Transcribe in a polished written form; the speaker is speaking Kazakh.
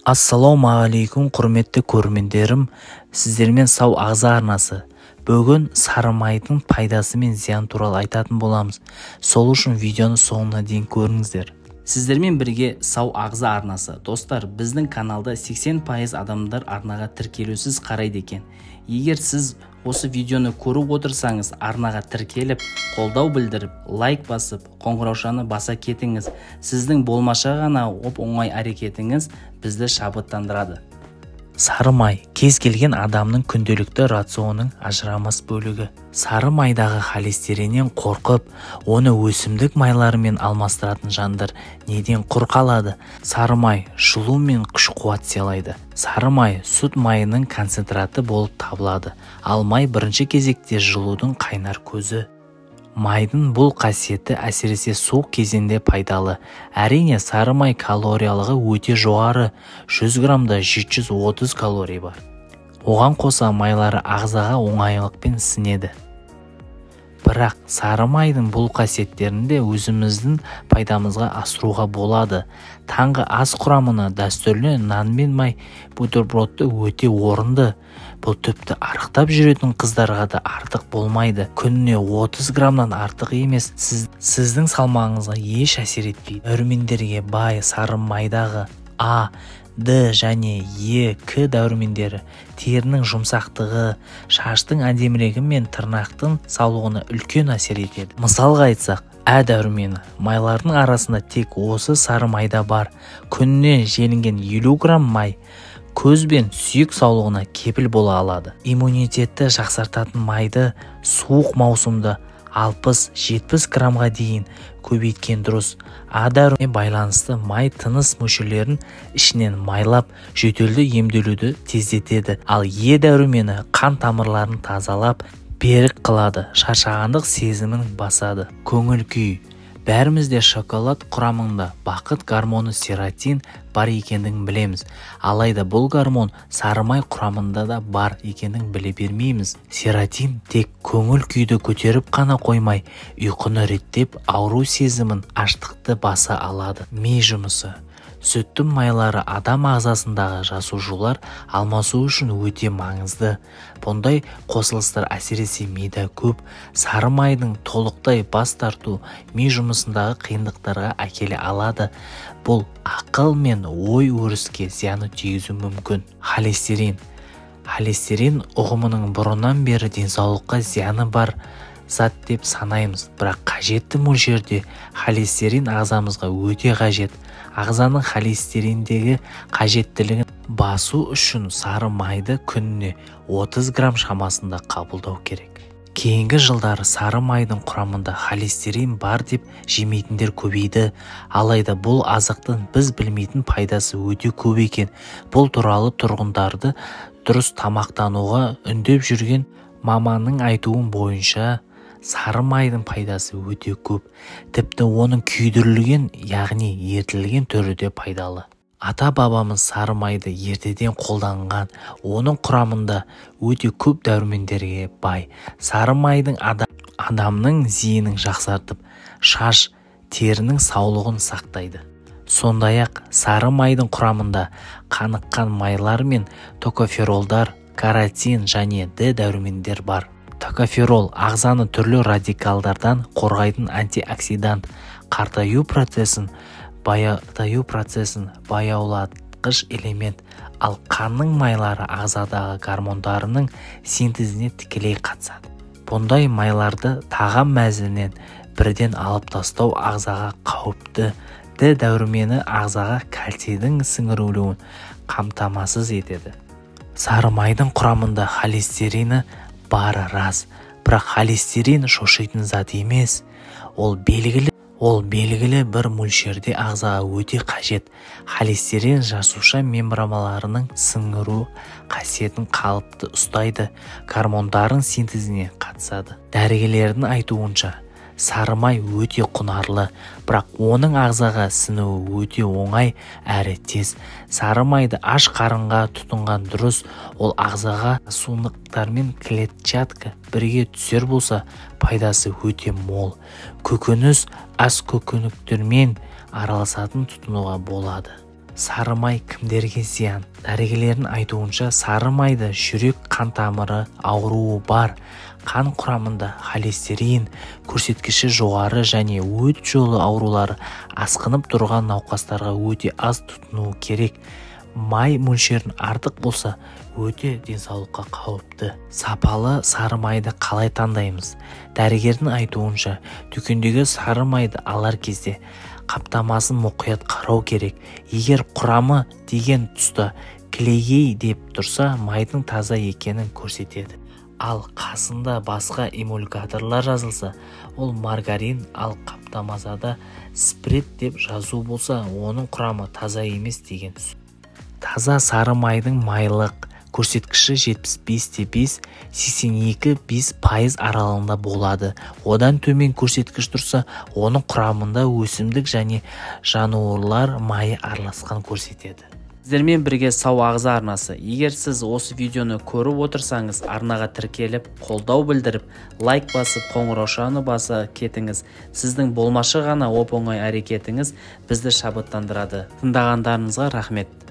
Ассалаумағалейкум, құрметті көрермендерім, сіздермен Сау ағза арнасы. Бүгін сары майдың пайдасы мен зияны туралы айтатын боламыз. Сол үшін видеоны соңына дейін көріңіздер. Сіздермен бірге Сау ағза арнасы. Достар, біздің каналда 80% адамдар арнаға тіркелусіз қарайды екен. Егер сіз осы видеоны көріп отырсаңыз, арнаға тіркеліп, қолдау білдіріп, лайк басып, қоңыраушаны баса кетіңіз. Сіздің болмаша ғана оп-оңай әрекетіңіз бізді шабыттандырады. Сары май кез келген адамның күнделікті рационының ажырамас бөлігі. Сары майдағы холестериннен қорқып, оны өсімдік майларымен алмастыратын жандар неден құр қалады? Сары май жылу мен күш-қуат сыйлайды. Сары май сүт майының концентраты болып табылады. Ал май бірінші кезекте жылудың қайнар көзі. Майдың бұл қасиеті әсіресе суық кезеңде пайдалы. Әрине, сары май калориялығы өте жоғары, 100 граммда 730 калорий бар. Оған қоса майлары ағзаға оңайлықпен сіңеді. Бірақ сары майдың бұл қасиеттерін де өзіміздің пайдамызға асыруға болады. Таңғы ас құрамына дәстүрлі нан мен май бутербродты өте орынды. Бұл тіпті арықтап жүретін қыздарға да артық болмайды. Күніне 30 граммнан артық емес, сіздің салмағыңызға еш әсер етпейді. Дәрумендерге бай сары майдағы А, Д және Е, К дәрумендері терінің жұмсақтығы, шаштың әдемілігі мен тырнақтың саулығына үлкен әсер етеді. Мысалға айтсақ, Ә дәрумені майлардың арасында тек осы сары майда бар. Күніне желінген 50 грамм май көз бен сүйек саулығына кепіл бола алады. Иммунитетті жақсартатын майды суық маусымда 60-70 граммға дейін көбейткен дұрыс. А дәруменіне байланысты май тыныс мүшелерін ішінен майлап, жөтелді емделуді тездетеді. Ал Е дәрумені қан тамырларын тазалап, берік қылады, шаршағандық сезімін басады. Көңіл күй. Бәрімізде шоколад құрамында бақыт гормоны серотин бар екендігін білеміз. Алайда бұл гормон сары май құрамында да бар екендігін біле бермейміз. Серотин тек көңіл күйді көтеріп қана қоймай, ұйқыны реттеп, ауру сезімін, аштықты баса алады. Ми жұмысы. Сүттің майлары адам ағзасындағы жасушалар алмасу үшін өте маңызды. Бұндай қосылыстар әсіресе мида көп. Сары майдың толықтай бас тарту ми жұмысындағы қиындықтарға әкеле алады. Бұл ақыл мен ой өріске зияны тигізуі мүмкін. Холестерин. Холестерин ұғымының бұрыннан бері денсаулыққа зияны бар зат деп санаймыз, бірақ қажетті мөлшерде холестерин ағзамызға өте қажет. Ағзаның холестериндегі қажеттілігін басу үшін сары майды күніне 30 грамм шамасында қабылдау керек. Кейінгі жылдары сары майдың құрамында холестерин бар деп жемейтіндер көбейді. Алайда бұл азықтың біз білмейтін пайдасы өте көп екен. Бұл туралы тұрғындарды дұрыс тамақтануға үндеп жүрген маманның айтуы бойынша сары майдың пайдасы өте көп. Тіпті оның күйдірілген, яғни ерітілген түрі де пайдалы. Ата-бабамыз сары майды ертеден қолданған. Оның құрамында өте көп дәрумендерге бай. Сары майдың адамның зейінін жақсартып, шаш, терінің саулығын сақтайды. Сондай-ақ сары майдың құрамында қаныққан майлар мен токоферолдар, каротин және Д дәрумендер бар. Токоферол ағзаны түрлі радикалдардан қорғайтын антиоксидант, қартаю процесін баяулатқыш элемент, ал қанның майлары ағзадағы гормондарының синтезіне тікелей қатысады. Бұндай майларды тағам мәзірінен бірден алып тастау ағзаға қауіпті. Д дәрумені ағзаға кальцийдің сіңірілуін қамтамасыз етеді. Сары майдың құрамында холестерині бары рас, бірақ холестерин шошитын зат емес. Ол белгілі бір мөлшерде ағзаға өте қажет. Холестерин жасуша мембраналарының сіңіру қасиетін қалыпты ұстайды, гормондардың синтезіне қатысады. Дәрігерлердің айтуынша, сары май өте құнарлы, бірақ оның ағзаға сіңуі өте оңай әрі тез. Сары майды аш қарынға тұтынған дұрыс, ол ағзаға суынықтар мен клетчатка бірге түсер болса, пайдасы өте мол. Көкөніс ас көкөніктермен араласатын тұтынуға болады. Сары май кімдерге зиян? Дәрігерлердің айтуынша, сары майды жүрек қан тамыры ауруы бар, қан құрамында холестерин көрсеткіші жоғары және өт жолы аурулары асқынып тұрған науқастарға өте аз тұтыну керек. Май мөлшерін артық болса, өте денсаулыққа қауіпті. Сапалы сары майды қалай таңдаймыз? Дәрігердің айтуынша, дүкендегі сары майды алар кезде қаптамасын мұқият қарау керек. Егер құрамы деген тұста кілегей деп тұрса, майдың таза екенін көрсетеді. Ал қасында басқа эмульгаторлар жазылса, ол маргарин, ал қаптамасада спред деп жазу болса, оның құрамы таза емес деген сөз. Таза сары майдың майлық көрсеткіші 75,5-82,5% аралығында болады. Одан төмен көрсеткіш тұрса, оның құрамында өсімдік және жануарлар майы араласқан көрсетеді. Сіздермен бірге Сау ағза арнасы. Егер сіз осы видеоны көріп отырсаңыз, арнаға тіркеліп, қолдау білдіріп, лайк басып, қоңыраушаны баса кетіңіз. Сіздің болмашы ғана оп-оңай әрекетіңіз бізді шабыттандырады. Тыңдағандарыңызға рахмет.